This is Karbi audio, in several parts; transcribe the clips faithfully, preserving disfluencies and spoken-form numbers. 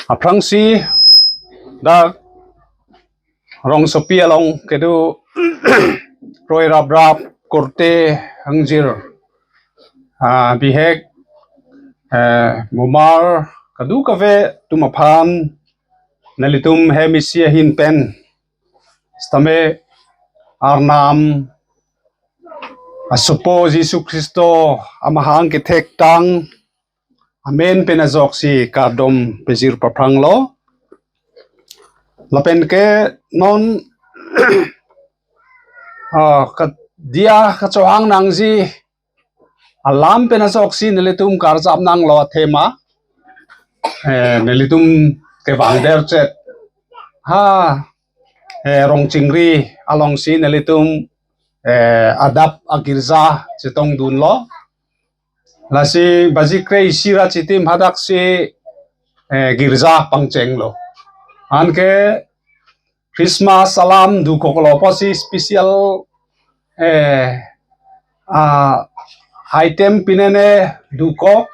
Aphrangsi dak rongsopi along kedo kroi raprap korte angjir, ah, bihek, eh, momar kadokave atum aphan nelitum hem isi ahin pen sitame Arnam asopo Jisu Khristo amahang kethektang amen pen ajoksi kardom pajir paphranglo. Lapen ke non ah, kadia kachohang nangji alam pen ajoksi nelitum karjap nanglo athema, eh, nelitum kevang derchet ha, eh, Rongchingri alongsi nelitum, eh, adap agirja chetongdunlo. Lasi baji kre isi ra chitim hadaksi, eh, girja pangchenglo. Anke Christmas alam dokoklo pusi special, eh, ah, item pinene dokok.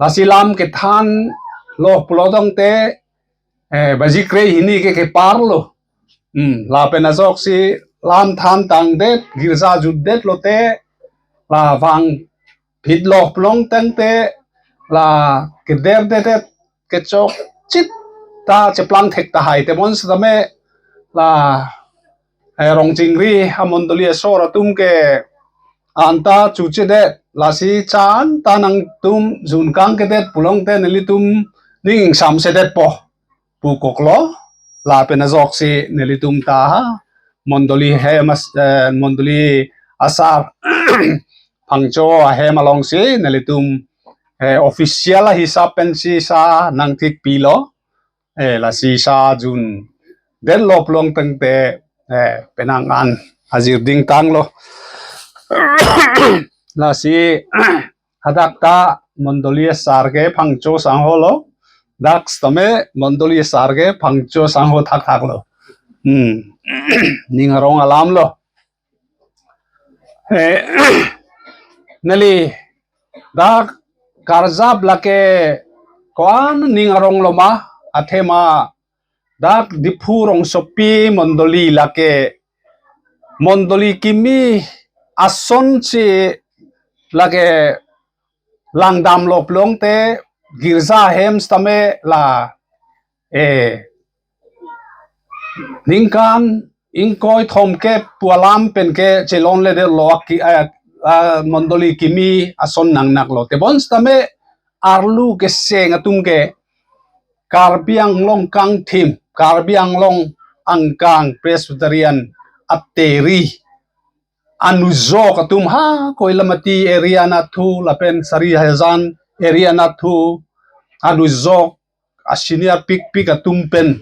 Lasi lam kethanlo pulo tangte, eh, baji kre hini ke keparlo. Hmm, lapen ajoksi lam thantangdet, girja jutdet lote, la vangphitlo pulo tangte, la kederdedet kechokchit ta cheplang thek tahai. Tebon sitame la, eh, Rongchingri amondoli asor atum ke anta chuchedet, lasi chan ta nangtum junkang kedet pulo tangte nelitum ning samsedetpo pukoklo. Lapen ajoksi nelitum ta mondoli hem as-, eh, mondoli asar Phangcho ahem alongsi nelitum, eh, official ahisap pensi sa nangthikpilo. Eh, lasi sa jundetlo pulo tangte, eh, penang an ajir dingtanglo. Lasi hadak ta mondoli asar ke Phangcho sangholo. Dak sitame mondoli asar ke Phangcho sangho thakthaklo. Hmm. Ning arong alamlo. Eh, neli dak karjap lake ko-an ning aronglo ma, athema dak Diphu rongsopi mondoli lake mondoli kimi asonsi lake langdamlo pulo tangte girja hem sitame la, eh, ningkan ingkoi thomkep pu alam penke chelonledetlo aki, eh, ah, mondoli kimi ason nangnaklo. Tebon sitame arlo keseng atum ke Karbi Anglong kangthim, Karbi Anglong angkang Presbyterian ateri anujok atum ha Koilamati area nathu lapen Sarihajan area nathu anujok a-senior pikpik atum pen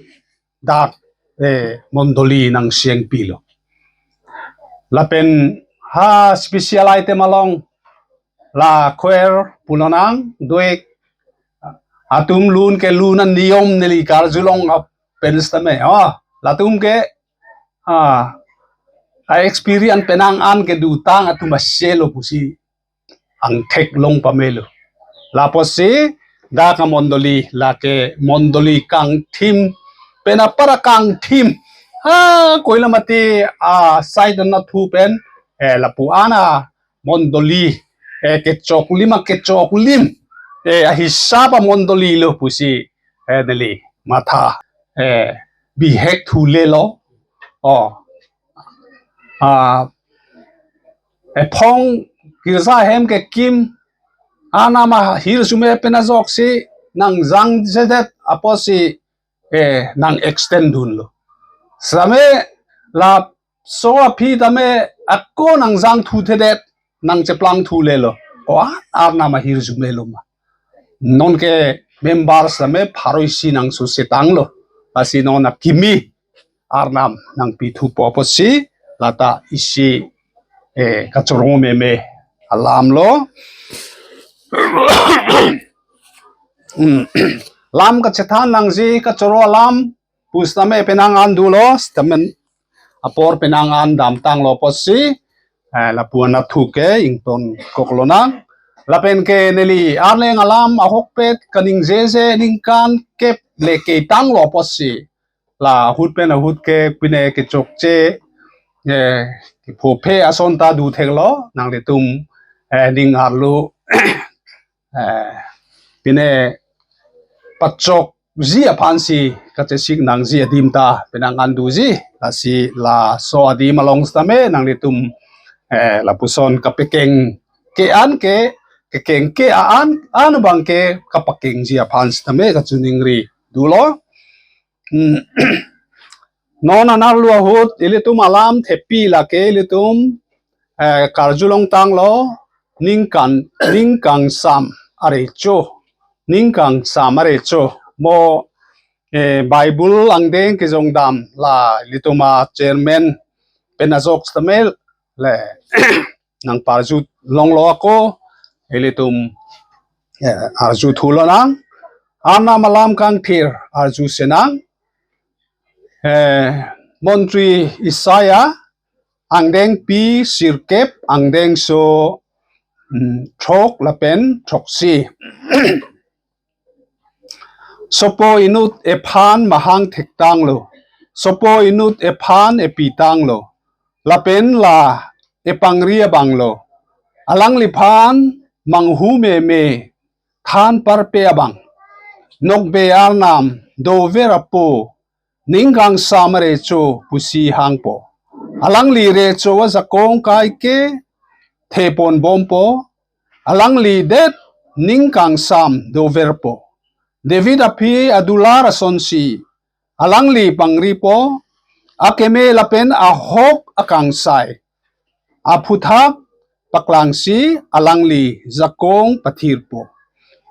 dak, eh, mondoli nangchengpilo. Lapen ha special item along la choir punonang doik atum lun ke lun aniyom neli karjulong pen sitame, oh, latum ke, ah, a-experience penang an kedotang atum aselo pusi angthek long pamelo. Lapusi dak amondoli lake mondoli kangthim pen apar akangthim ha Koilamati aside nathu pen, eh, lapu-an amondoli, eh, kechoklim akechoklim, eh, ahisap amondolilo pusi, eh, neli matha, eh, bihek thulelo. Oh. Ah, ephong girja hem kekim Arnam ahirjume pen ajoksi nangjangjedet apotsi, eh, nang-extend dunlo. Sitame laso aphi tame ako nangjangthuthedet, nangcheplangthulelo. Ko-an Arnam ahirjumelo ma. Nonke member sitame pharo isi nangsosetanglo. Lasi non akimi Arnam nangpithupo apotsi lata isi, eh, kachoro meme alamlo. Hmm. Lam kachethan nangji kachoro alam pusitame penang an dolo, sitame apor penang an damtanglo apotsi, eh, lapu-an nathu ke ingtonkoklo nang. Lapen ke neli arleng alam ahokpet kaningjeje ningkan kep le ketanglo apotsi, la ahut pen ahut ke pine kechokche, eh, kiphophe ason ta do theklo, nanglitum, eh, ning arlo, eh, pine pachokji aphansi kachesik nangji adim ta penang an doji, lasi laso adim along sitame nanglitum, eh, lapuson kapekeng ke-an ke, kekeng ke-an, an abang ke kapakengji aphan sitame kachiningri dolo. Hmm. Non anerlo ahut ilitum alam thepi lake ilitum, eh, karjulongtanglo ningkan, ningkangsam arecho, ningkangsam arecho. Mo, eh, Bible angdeng kejongdam la ilitum achairman pen ajok sitame le nangparjulonglo ako, ilitum, eh, arjuthu lonang, Arnam alam kangthir arjusenang, eh, Montri Isaiah angdengpi sirkep angdengso, mm, throk lapen throksi. Sopo inut ephan mahang thektanglo. Sopo inut ephan epitanglo. Lapen la epangri abanglo. Alangliphan manghu meme than parpe abang. Nokbe Arnam dover apo ningkangsam arecho pusi hangpo. Alangli recho ajakong kaike theponbompo. Alangli det ningkangsam doverpo. David aphi adular asonsi alangli pangripo. Akeme lapen ahok akangsai aphuthak paklangsi alangli jakong pathirpo.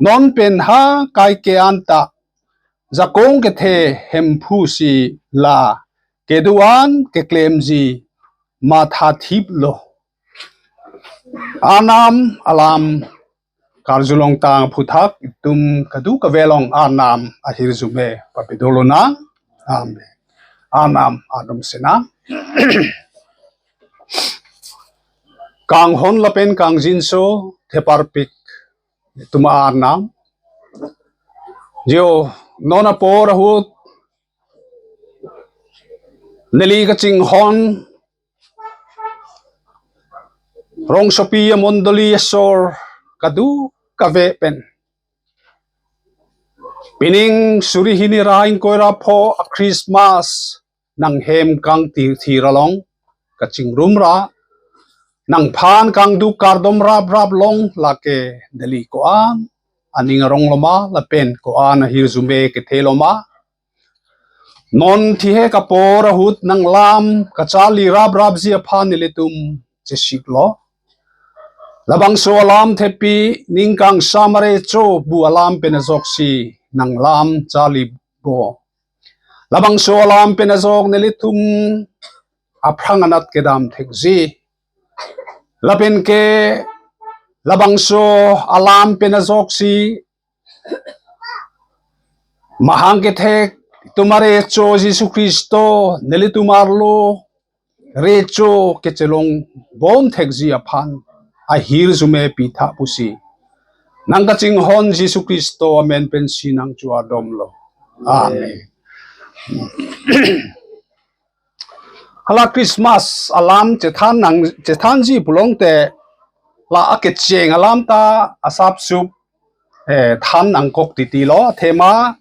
Non pen ha kaike anta jakong kethe Hemphu si la kedo-an keklemji mathathiplo. Arnam alam karjulongtang aphuthak itum kadokave along Arnam ahirjume papedo lonang. Amen. Arnam adom senang. Kanghon lapen kangjinso theparpik itum Arnam. Jo, non apor ahut neli kachinghon rongsopi amondoli asor kadokave pen, pining suri hini ra ingkoi ra pho a-Christmas nanghem kangthir thir along kachingrum ra, nangphan kangduk kardom rap rap long lake neli ko-an aning arong loma lapen ko-an ahirjume kethe loma. Non thihek apor ahut nanglam kacharli rap rapji aphan nelitum chesiklo. Labangso alam thepi ningkangsam arecho pu alam pen ajoksi nanglam charlipo. Labangso alam pen ajok nelitum aphrang anat kedam thekji. Lapen ke labangso alam pen ajoksi mahang kethek itum arecho Jisu Khristo nelitum arlo recho kechelongbom thekji aphan ahirjume pitha pusi nangkachinghon Jisu Khristo amen pensi nangchu-adomlo. Amen. Hala Christmas alam chethan nang, chethanji pulote la akecheng alam ta asapsup, eh, than nangkok titilo, athema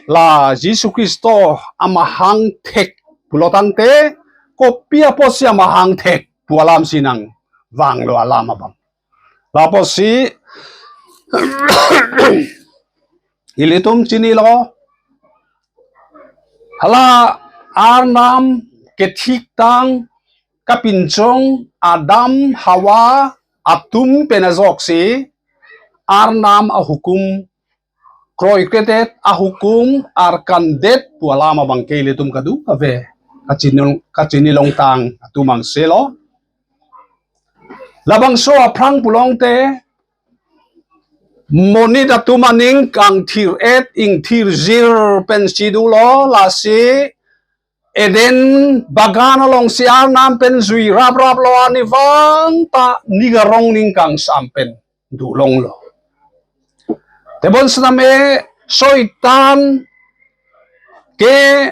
la Jisu Khristo amahang thek pulo tangte kopi apotsi amahang thek pu alamsi nangvanglo alam abang. Lapusi ilitum chinilo, hala Arnam kethiktang kapinchong Adam Hawa atum pen ajoksi Arnam ahukum kroikredet, ahukum arkandet pu alam abangke ilitum kadokave kachinilong, kachinilongtang atum angselo. Labangso aphrang pulote monit atum aning kangthir-et ingthirjir pensi dolo, lasi Eden bagan alongsi Arnam pen jui rap raplo, arnivang ta ning arong ningkangsam pen dolonglo. Tebon setame Soitan ke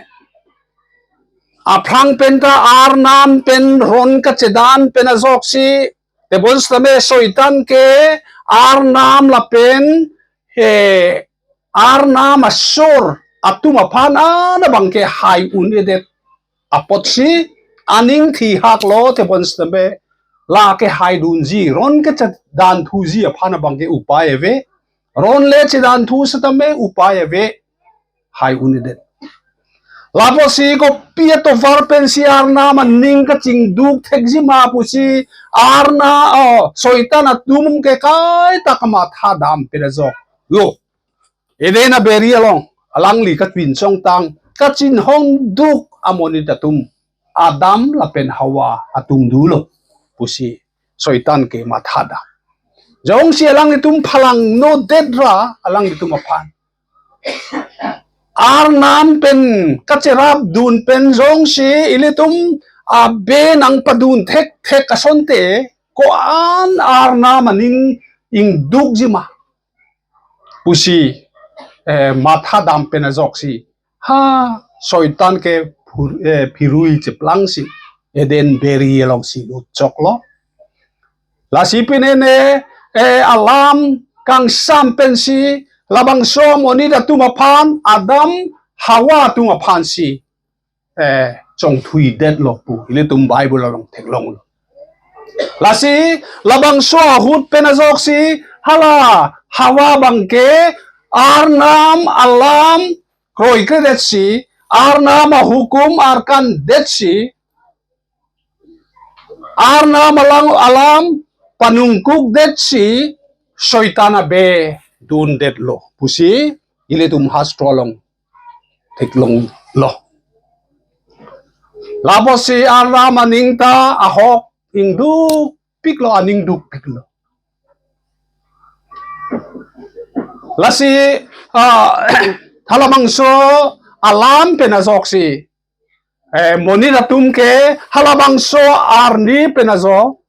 aphrang penta Arnam pen ron kachedan pen ajoksi, tebon setame Soitan ke Arnam lapen, eh, Arnam asor atum aphan ana abangke hai un-edet apotsi aning thihaklo, tebon setame lake haidunji, ron kachedanthuji aphan abangke upai ave, ronle chedanthu setame upai ave, hai un-edet. Lapusi kopi atovar pensi Arnam aning kachingduk thekji ma pusi Arnam, oh, Soitan atum ke kaita kamatha dam pen ajoklo. Eden aberi along alangli kachingchongtang, kachinghongduk amonit atum Adam lapen Hawa atum dolo pusi Soitan ke matha dam. Jongsi alanglitum phalangnodetra alanglitum aphan, Arnam pen kacherapdun pen jongsi ilitum abe nangpadun thekthek asonte, ko-an Arnam aning ingdukji ma pusi, eh, matha dam pen ajoksi, ha, Soitan ke phur-, eh, phirui cheplangsi Eden beri alongsi lutchoklo. Lasi pinene, eh, alam kangsam pensi labangso amonit atum aphan, Adam Hawa atum aphansi, eh, chongthuidetlo pu ilitum Bible along theklonglo. Lasi labangso ahut pen ajoksi hala Hawa abangke Arnam alam kroikredetsi, Arnam ahukum arkandetsi, Arnam alang alam panungkukdetsi Soitan abe dundetlo pusi ilitum hastro along theklonglo. Lapusi Arnam aning ta ahok ingdukpiklo, aning dukpiklo. Lasi, ah, halabangso alam pen ajoksi, eh, monit atum ke halabangso arni pen ajo,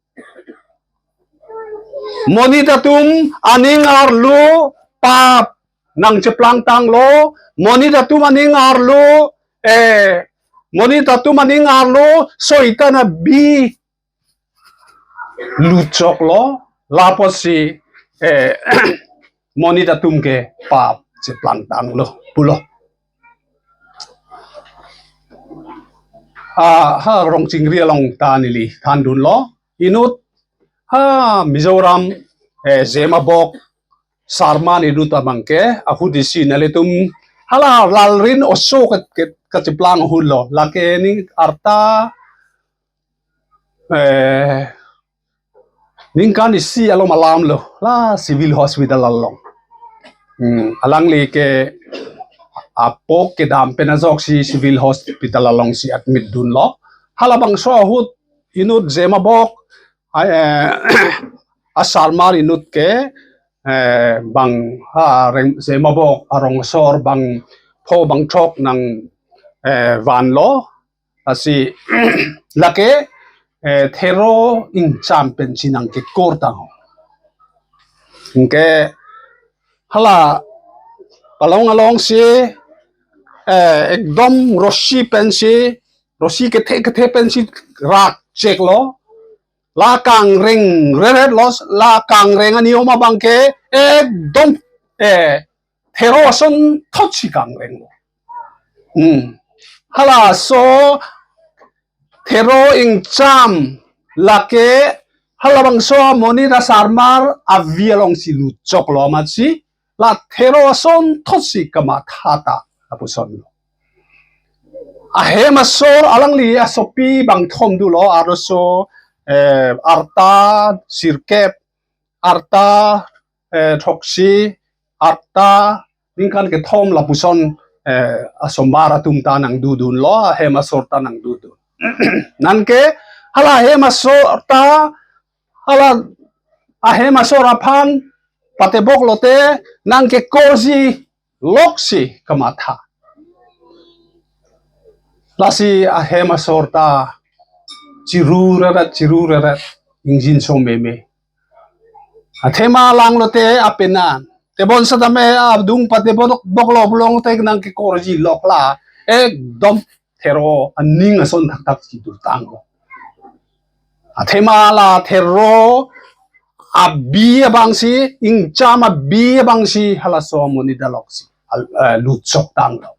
monit atum aning arlo pap nangcheplangtanglo, monit atum aning arlo, eh, monit atum aning arlo Soitan abi lutchoklo, lapusi, eh, monit atum ke pap cheplangtanglo pulo. Ah, ha Rongchingri along ta neli thandunlo. Inut ha Mizoram, eh, Zemabok Sarman inut abangke ahut isi nelitum hala Lalrin Oso ke, ke, kacheplang ahutlo. Lake ning arta, eh, ningkan isi along alamlo, la civil hospital along. Hmm, alangli ke apok kedam pen ajoksi civil hospital alongsi admit dunlo. Halabangso ahut inut Zemabok, eh, a Sarmar inut ke, eh, bang ha reng Zemabok arong asor bangpho bangthrok nang, eh, vanlo. Lasi lake, eh, thero ingcham pensi nangkekortang. Anke hala palong alongsi, eh, ekdom rosi pensi, rosi kethe kethe pensi rakcheklo. La kangreng reretlo, la kangreng ani oma abangke ekdom, eh, thero asonthotsi kangrenglo. Hmm. Halaso thero ingcham lake halabangso amonit a Sarmar avi alongsi lutchoklo amatsi la thero asonthotsi kamatha ta lapusonlo. Ahem asor alangli asopi bangthom dolo, arloso, eh, arta sirkep, arta, eh, throksi, arta ningkan kethom lapuson, eh, asomar atum ta nangdodunlo, ahem asor ta nangdodun. Anke hala ahem asor ta, hala ahem asor aphan patebok lote nangkekorji loksi kamatha. Lasi ahem asor ta chiru reret, chiru reret, ingjinso meme. Athema langlote apenan. Tebon setame adung pate bodok boklo bulong te nang kekorji lokla. Ekdom thero aning ason thakthak si durtanglo. Athema la thero abi abangsi, ingcham abi abangsi, halaso amonit aloksi al-, eh, lutchok tanglo.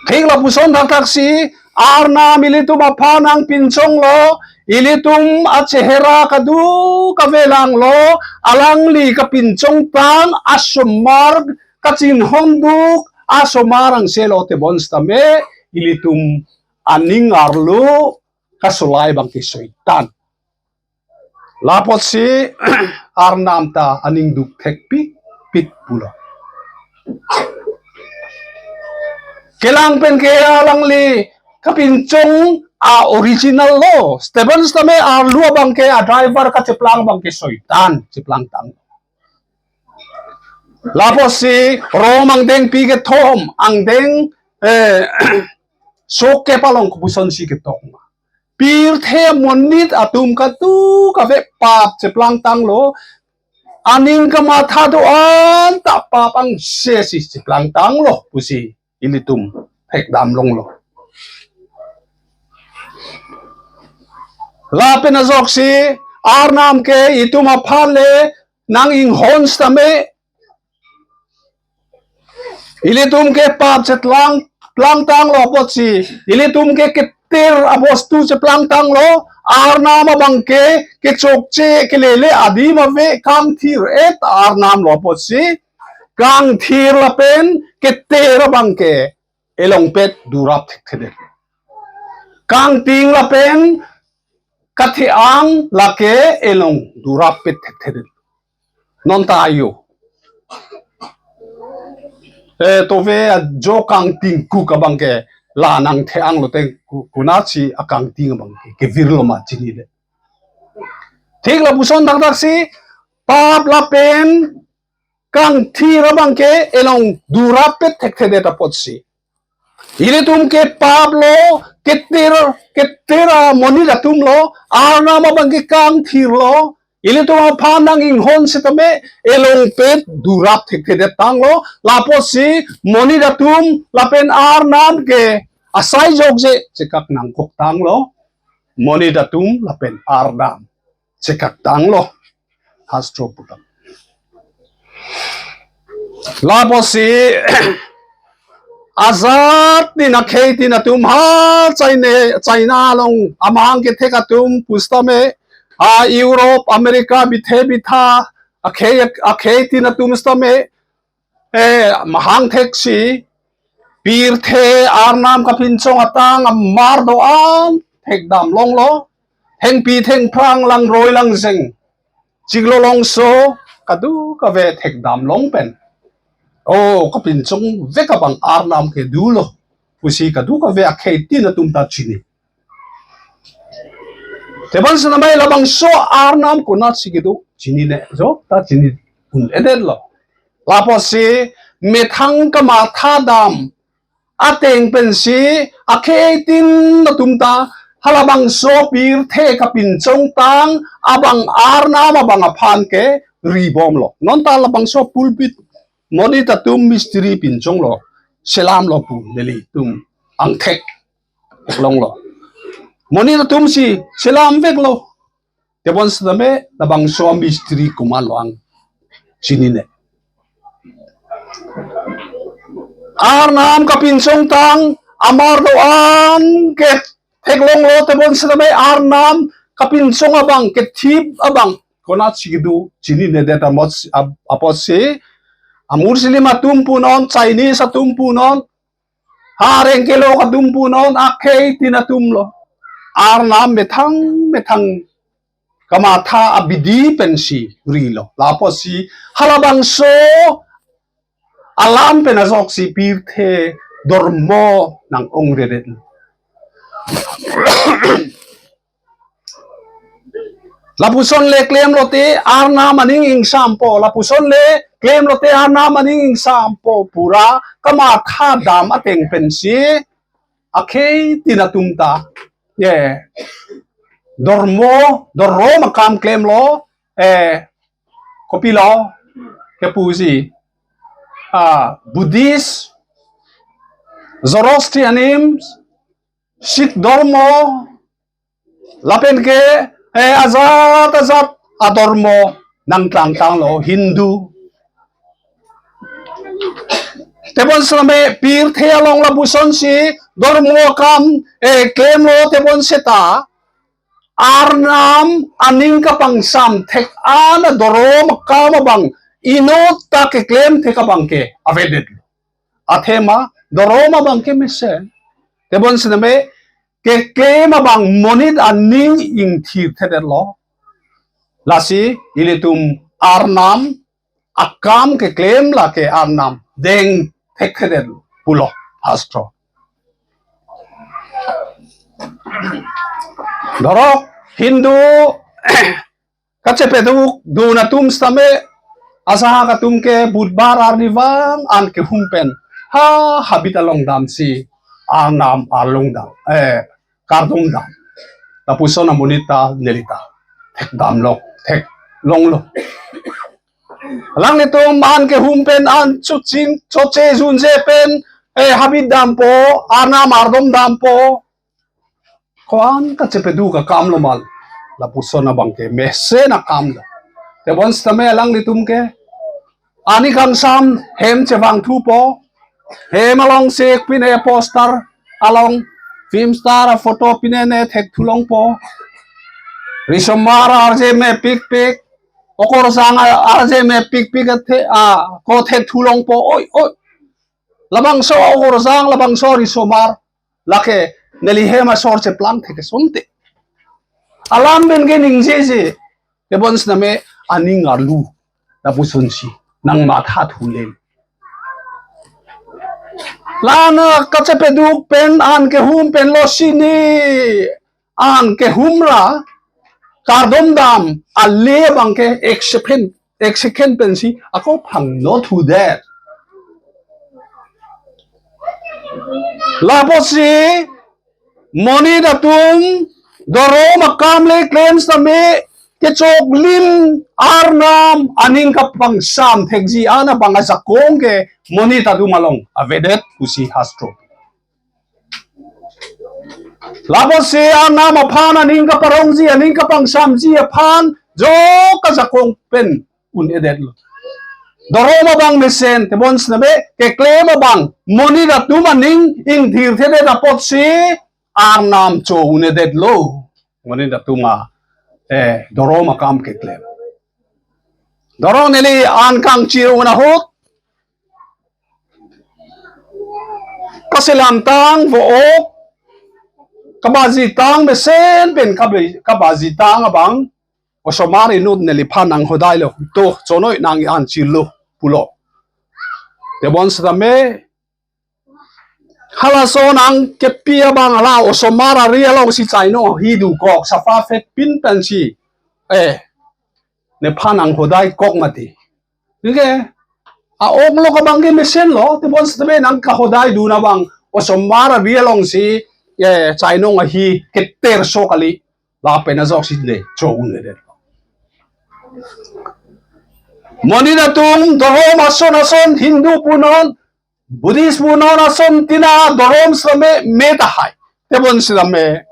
Thik lapuson thakthaksi Arnam ilitum aphan nangpinchonglo, ilitum achehera kadokave langlo, alangli kapinchong tang asomar kachinghon duk asomar angselo tebon setame ilitum aning arlo kasolai abangke Soitan. Lapotsi Arnam ta aning duk thekpikpik pulo. Kelang pen ke alangli kapinchong a-original lo. Stephen setame arlo abangke, a-driver kacheplang abangke Soitan cheplang tang. Lapotsi Rom angdengpi kethom, angdeng, eh, sok kep along kopusonsi ketong ma. Pirthe amonit atum kadokave pap cheplang tanglo, aning kamatha do-an ta pap angse si cheplang tanglo pusi ilitum thekdam longlo. Lapen ajoksi Arnam ke itum aphan le nang-inghon setame, ilitum ke pap chetlang, plang tanglo apotsi, ilitum ke ketir abostu cheplang tanglo, Arnam abangke kechokche kelele adim ave, kangthir-et Arnam lo apotsi, kangthir lapen ketir abangke elongpet durap thekthedet. Kangting lapen kathe-ang lake elong durappet thekthedet. Non ta ayo. Eh, tove ajo kangtingkuk abangke la nangthe-ang lote ku-, konatsi akangting abangke kevirlo ma chinine. Thik lapuson thakthaksi pap lapen kangthir abangke elong durappet thekthedet apotsi, ilitum ke pap lo, ketir, ketir amonit atum lo, Arnam abangke kangthir lo, ilitum aphan nang-inghon setame elongpet durap thekthedet tanglo, lapotsi monit atum lapen Arnam ke asai jokje chekak nangkok tanglo, monit atum lapen Arnam chekak tanglo. Hastro puthot. Lapotsi ajat tin akhei tin atum ha China, China along amahang kethek atum pusitame, ha Europe, America bithe bitha akhei, akhei tin atum sitame, eh, mahang theksi, pirthe Arnam kapinchong atang amar do-an thekdam longlo, thengpi thengphrang langroi langjeng, chiklo longso, kadokave thekdam long pen, o kapinchong vek abang Arnam ke dolo pusi kadokave akhei tin atum ta chini. Tebon setame labangso Arnam konatsi kedo chinine, jo ta chini un-edetlo. Lapotsi methang kamatha dam ateng pensi akhei tin atum ta halabangso pirthe kapinchong tang abang Arnam abang aphan ke ribomlo. Non ta labangso pulpit monit atum mistri pinchonglo, selamlo pu nelitum angthek longlo. Monit atumsi selam veklo. Tebon setame labangso mistri komatlo ang chinine. Arnam kapinchong tang amar do-an ke theklonglo, tebon setame Arnam kapinchong abang, kethip abang konatsi kedo chinine det amos-, ap-, apotsi amur silim atum punon, Chinese atum punon, ha rengkelok atum punon, akhei tin atumlo. Arnam methang methang kamatha abidi pensi rilo. Lapotsi halabangso alam pen ajoksi pirthe dormo nang-ongredet. Lapuson le klemlote Arnam aning ingsampo, lapuson le klemlote Arnam aning ingsampo, pura kamatha dam ateng pensi akhei tin atum ta, ye, dormo, dormo akam klemlo, eh, kopilo kepusi, ah, Buddhist, Zoroastrianism, Sikh dormo, lapen ke, eh, ajat ajat adormo nangtangtanglo, Hindu. Tebon sitame pirthe along lapusonsi dormo akam, eh, klemlo, tebon seta Arnam aning kapangsam thek-an adorom akam abang inut ta keklem thek abang ke avedet. Athema dorom abang ke mesen. Tebon sitame keklem abang monit aning ingthir thedetlo. Lasi ilitum Arnam akam keklem lake Arnam deng thekthedet pulo hastro. Dorok Hindu kachepeduk dun atum sitame, asaha atum ke Budhbar arnivang an kehum pen ha habit along damsi Arnam arlong dam, eh, kardom dam. Lapuson amonit ta nelita thekdamlo, theklonglo. Alanglitum an kehum pen an chuching choche junje pen, eh, habit dampo, Arnam ardom dampo. Ko-an kachepeduk akamlo mal. Lapuson abang ke mesen akamlo. Tebon sitame alanglitum ke ani kangsam hem chevangthupo. Hem along sek pine poster along film star aphoto pine ne thekthulongpo. Risomar arje mepikpik, okorsang arje mepikpik athe, ah, ko thekthulongpo. Oi, oi. Labangso okorsang, labangso risomar, lake neli hem asor cheplang thek asonte. Alam pen ke ningjeje. Tebon sitame aning arlu lapusonsi nangmatha thulel. La-an kachepeduk pen an kehum pen lo sini an kehumra kardom dam ale abang ke ek second, ek second pensi ako phangno thudet. Lapusi monit atum dorom akam le klem sitame kechoklim Arnam aning kapangsam thekji an abang ajakong ke monit atum along avedet pusi hastro. Lapusi Arnam aphan aning kaparongji, aning kapangsamji aphan jok ajakong pen un-edetlo. Dorom abang mesen, tebon sitame keklem abang monit atum aning ingthir thedet apotsi Arnam cho un-edetlo. Monit atum a, eh, dorom akam keklem. Dorong neli an kangchir un ahut, kaselamtang vo-ok kabajitang mesen pen kabe-, kabajitang abang osomar inut neliphan nanghodailo, to chonoi nang an chirlo pulo. Tebon sitame halaso nangkepi abang hala osomar ari alongsi chainong ahi dokok, safa phet pin pensi, eh, nephan nanghodaikok mati. Anke a-ok lo kabang ke mesenlo, tebon sitame nangkahodaidun abang osomar ari alongsi, eh, chainong ahi keterso kali, lapen ajoksi ne cho un-edet. Monit atum dorom ason ason, Hindu punon, Buddhist punon, ason tina dorom sitame me tahai. Tebon sitame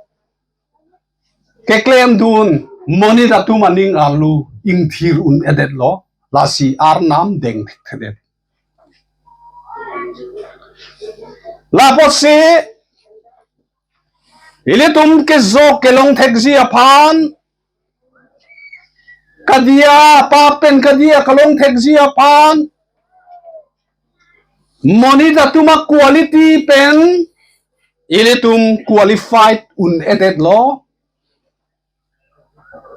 keklemdun monit atum aning arlu ingthir un-edetlo, lasi Arnam dengthekthedet. Lapusi ilitum kejok kelong thekji aphan, kadiya pap pen kadiya kelong thekji aphan, monit atum a-quality pen ilitum qualified un-edetlo.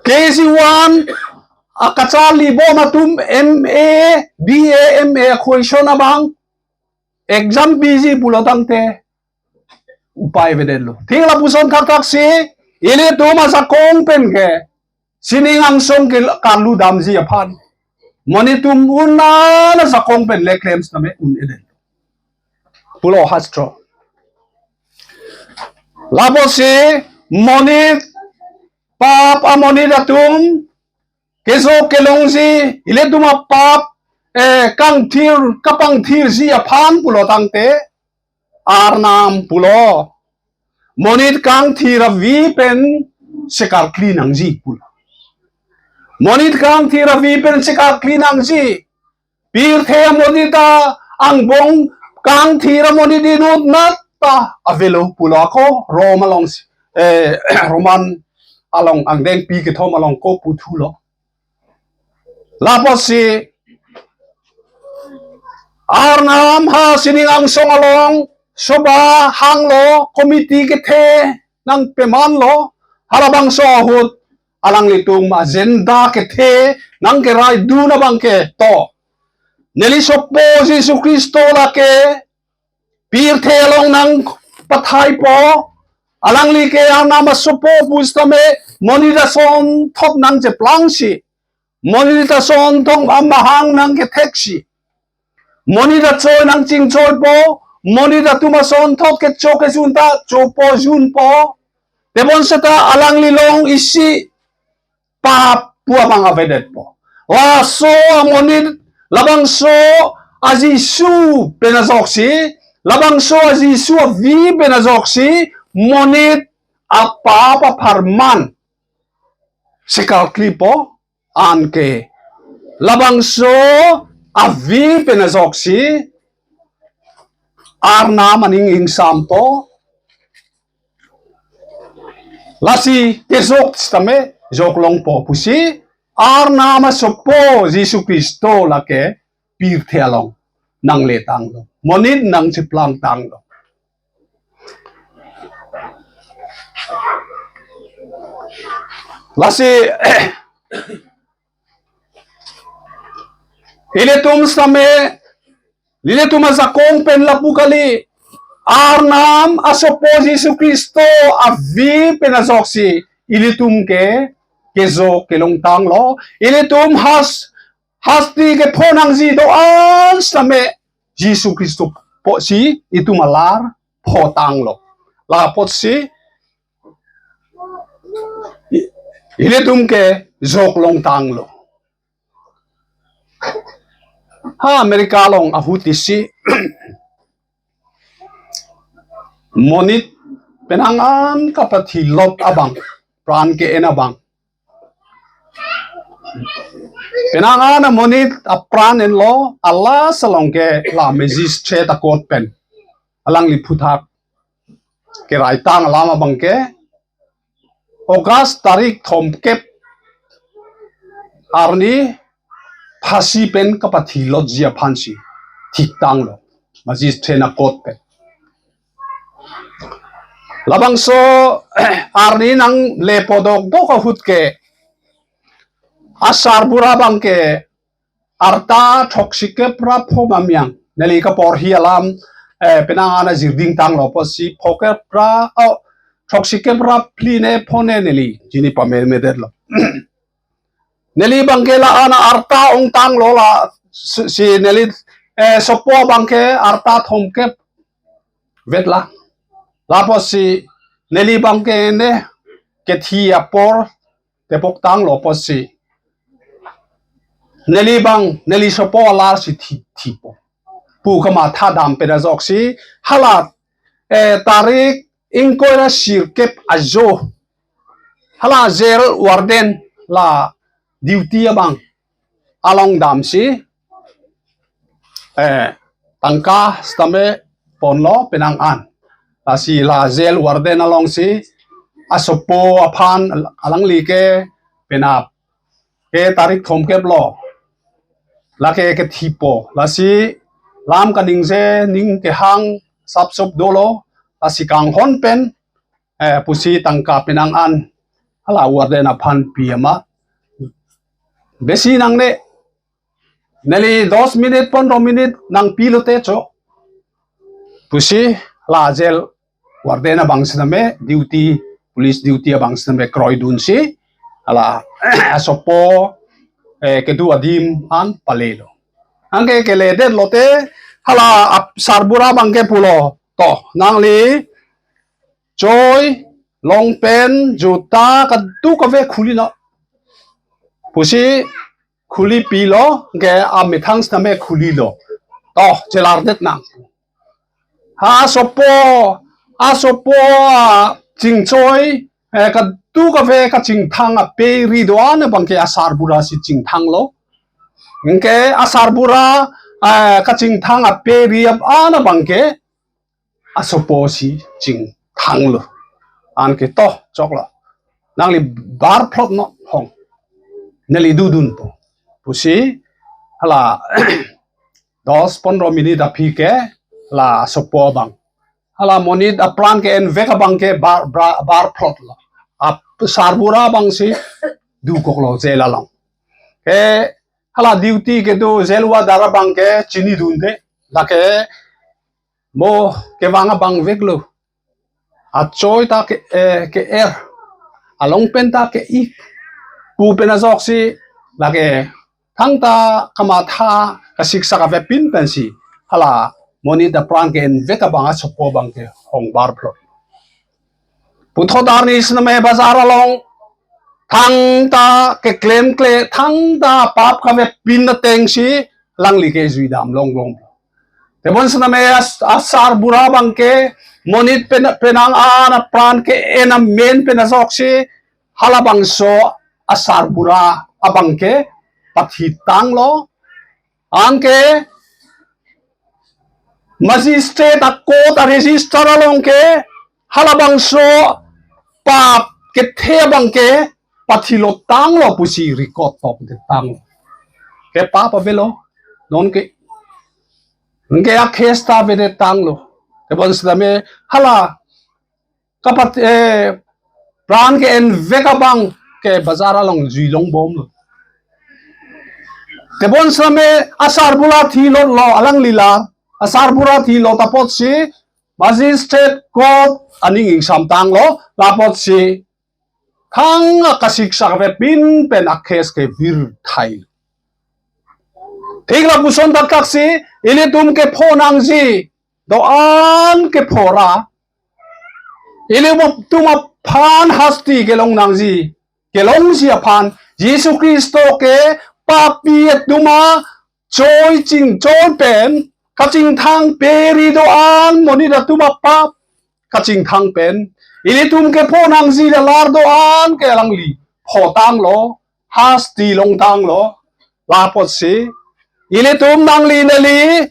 K G one akacharlibom atum M A, B A, M A question abang exam piji pulo tangte upai avedetlo. Thik lapuson thakthaksi ilitum ajakong pen ke sining angsong ke karlu damji aphan monit atum un-an ajakong pen le klem sitame un-edet pulo hastro. Lapusi monit pap amonit atum Keso kelongsi, ilitum apap, eh, kangthir, kapangthirji aphan pulo tangte, Arnam pulo. Monit kangthir avi pen sekarkli nangji pulo. Monit kangthir avi pen sekarkli nangji. Pirthe amonit ta angbong kangthir amonit inutnat ta avelo pulo ako Rom along si, eh, Roman along angdengpi kethom along ko puthulo. Lapotsi Arnam ha sining angsong along soba hanglo, committee kethe nangpemanlo, halabangso ahut alanglitum agenda kethe nangkeraidun abangke to. Neli sopo Jisu Khristo lake pirthe along nangpathaipo, alangli ke Arnam asopo pusitame monit asonthot nangcheplangsi, monit asonthot amahang nangketheksi, monit achoi nangchingchoipo, monit atum asonthot kecho kejun ta chopojunpo. Tebon seta alangli long isi pap pu abang avedetpo. Laso amonit labangso aJisu pen ajoksi, labangso aJisu avi pen ajoksi, monit apap apharman sekarklipo, anke labangso avi pen ajoksi Arnam aning ingsampo. Lasi kejok sitame joklongpo pusi Arnam asopo Jisu Khristo lake pirthe along nangletanglo, monit nangcheplangtanglo. Lasi ilitum sitame, ilitum ajakong pen lapu kali, Arnam asopo Jisu Khristo avi pen ajoksi ilitum ke kejo kelongtanglo, ilitum has hasti kephonangji do-an sitame Jisu Khristo apotsi itum alar photanglo. Lapotsi i-, ilitum ke joklongtanglo. Ha America along ahut isi monit penang an kapathilot abang, pran ke-en abang. Penang an amonit apran enlo, alas along ke la magistrate a-court pen alangli aphuthak keraitang alam abangke August tarik thomkep arni phasi pen kapathilotji aphansi thiktanglo magistrate a-court pen. Labangso arni nangle podokdok ahut ke asarbura abangke arta throksi kep ra pho ma miyang. Neli kaporhi alam, eh, penang an ajir dingtanglo apotsi pho kep ra, oh, throksi kep ra phli ne pho ne neli chini pamemedetlo. Neli abangke la-an arta ongtanglo, la si, si neli, eh, sopo abangke arta thomkep vetlang. Lapotsi neli abangke ne kethi apor tepoktanglo apotsi neli abang, neli sopo alarsi thi, thipo pu kamatha dam pen ajoksi hala, eh, tarik ingkoi ra sirkep ajo hala jail warden la duty abang along damsi, eh, tangka sitame ponlo penang an. Lasi la jail warden alongsi asopo aphan alangli ke penap ke tarik thomkep lo lake kethipo. Lasi lam kaningje ning kehang sapsop dolo, lasi kanghon pen, eh, pusi tangka penang an hala warden aphan pi ama. Besi nangne, neli dos minute, pondro minute nangpi lote cho pusi la jail warden abang sitame duty, police duty abang sitame kroidunsi hala asopo, eh, kedo adim an palelo. Anke keledet lote hala ap-, sarbura abangke pulo, to, nangli choi, long pant, juta, kadokave khuli non. pusi khuli pilo, ke amethang sitame khulilo. To, chelardet nang. Ha asopo, asopo achingchoi, eh, kadokave kachingthang aperi do-an abangke asarbura si chingthanglo. Anke asarbura, eh, kachingthang aperi ap-an abangke asopo si chingthanglo. Anke to, choklo. Nangli barphlot non hong. Neli dudunpo. Pusi, hala, dos pondro minute aphi ke, la asopo abang. Hala monit apran ke-envek abangke bar, bar, barphlotlo. Asarbura abang si dukoklo jail along. Ke hala duty kedo jail warder abangke chinidunde. Lake mo kevang abang veklo. Achoi ta ke, eh, ke-er. Along pen ta ke-ik. Pu pen ajoksi lake thangta kamatha kasiksak avepin pensi hala monit apran ke-envek abang asopo abangke hong barphlot. Puthot arni sitame bazar along thangta keklemkle, thangta pap kavepin atengsi alangli ke juidam longlong. Tebon sitame as-, asarbura abangke monit pen-, penang an apran ke-en amen pen ajoksi halabangso asarbura abangke pathitanglo. Anke magistrate a-court a-register along ke halabangso pap kethe abangke pathilotanglo pusi record tokdetanglo. Ke pap avelo, nonke, nonke a-case ta avedetanglo. Tebon sitame hala kapat, eh, pran ke-envek abangke bazar along juilongbomlo. Tebon sitame asarbura thilotlo, alangli la asarbura thilot apotsi magistrate court aning ingsamtanglo, lapotsi thang akasiksak avepin pen a-case ke virthai. Thik lapuson thakthak si ilitum kepho nangji do-an kepho ra, ilitum aphan hasti kelong nangji, kelongji aphan Jisu Khristo ke papi atum achoi chingchoi pen kachingthang peri do-an monit atum apap kachingthang pen ilitum kepho nangji lalar do-an ke alangli photanglo, hasti longtanglo, lapotsi ilitum nangli neli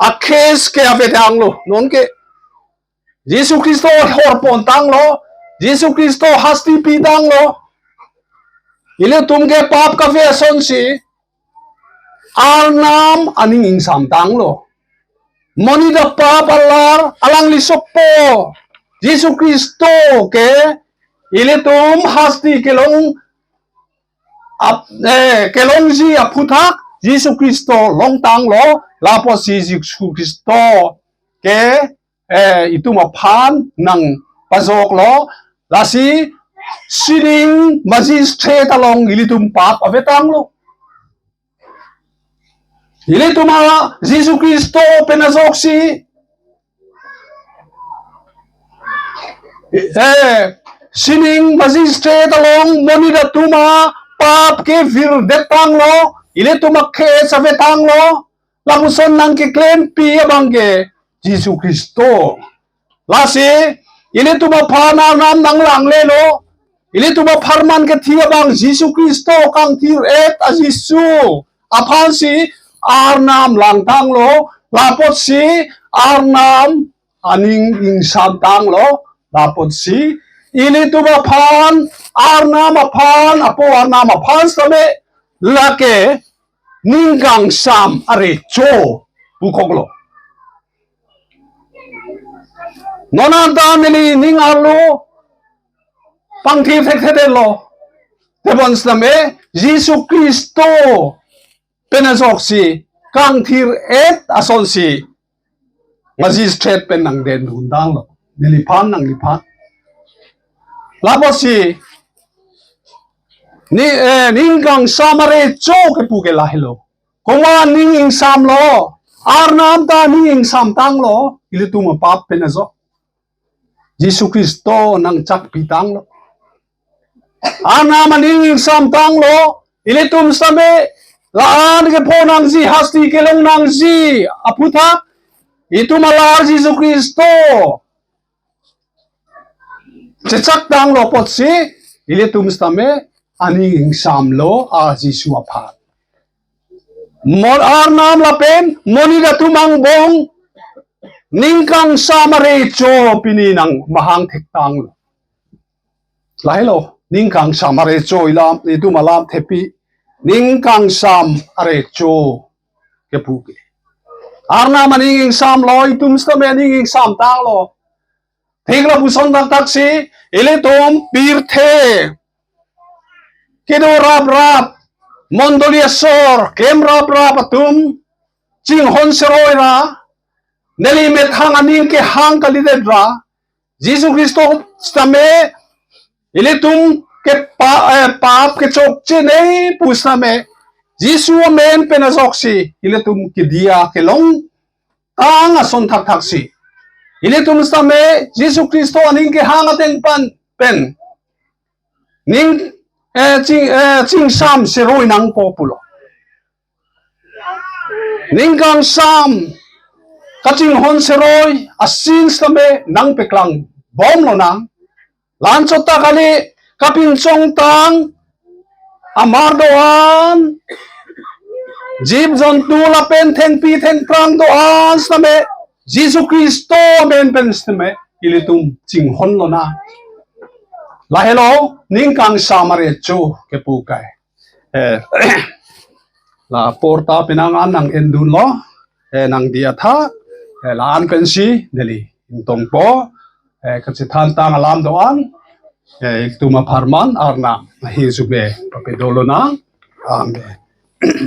a-case ke avedetanglo, nonke Jisu Khristo horpontanglo, Jisu Khristo hasti pitanglo. Ilitum ke pap kave asonsi Arnam aning ingsamtanglo. Monit apap alar alangli sopo Jisu Khristo ke ilitum hasti kelong ap-, eh, kelongji aphuthak Jisu Khristo longtanglo, lapotsi Jisu Khristo ke, eh, itum aphan nangpajoklo, lasi sining magistrate along ilitum pap avedetanglo. Ilitum a Jisu Khristo pen ajoksi, eh, sining magistrate along monit atum apap ke virdetanglo, ilitum a-case avedetanglo, lapuson nangkeklempi abangke Jisu Khristo. Lasi ilitum aphan Arnam nanglanglelo. Ilitum apharman kethi abang Jisu Khristo kangthir-et a Jisu aphansi Arnam langtanglo, lapotsi Arnam aning ingsamtanglo, lapotsi ilitum aphan Arnam aphan, apo Arnam aphan sitame lake ning kangsam arecho pukoklo. Non anta neli ning arlo pangthir thekthedetlo. Tebon sitame Jisu Khristo pen ajoksi kangthir-et asonsi magistrate pen nangdendundanglo, neliphan nangliphan. Lapotsi ni, eh, ning kangsam arecho kepu ke lahelo. Komat ning ingsamlo, Arnam ta ning ingsamtanglo, ilitum apap pen ajok. Jisu Khristo nangchakpitanglo. Arnam aning ingsamtanglo, ilitum sitame la-an kepho nangji, hasti kelong nangji aphuthak, itum alar Jisu Khristo chechak tanglo apotsi, ilitum sitame aning ingsamlo a Jisu aphan. Mon Arnam lapen monit atum angbong ning kangsam arecho pini nangmahang thektanglo. Lahelo, ning kangsam arecho ilam, itum alam thepi, ning kangsam arecho kepu ke. Arnam aning ingsamlo, itum sitame aning ingsamtanglo. Thik lapuson thakthaksi, ilitum pirthe kedo raprap, mondoli asor klem raprap atum chinghon seroi ra, neli methang aning kehang kalidet ra, Jisu Khristo sitame ilitum ke pa, eh, pap kechokche nei pu sitame, Jisu amen pen ajoksi ilitum kedia kelong tang ason thakthaksi, ilitum sitame Jisu Khristo aning kehang ateng pan pen ning, eh, ching, eh, chingsam seroi nangpo pulo. Ning kangsam kachinghon seroi asin sitame nangpeklang bomlonang. La-an chot ta kali, kapinchong tang amar do-an, jip jontu lapen thengpi thengphrang do-an sitame Jisu Khristo amen pen sitame ilitum chinghonlonang. Lahelo, ning kangsam arecho kepu ke. Eh, la apor ta penang an nang-endunlo, eh, nangdi atha, eh, la-an pensi neli ingtongpo, eh, kachethantang alam do-an, eh, itum apharman Arnam ahin sume papedolonang. Amen.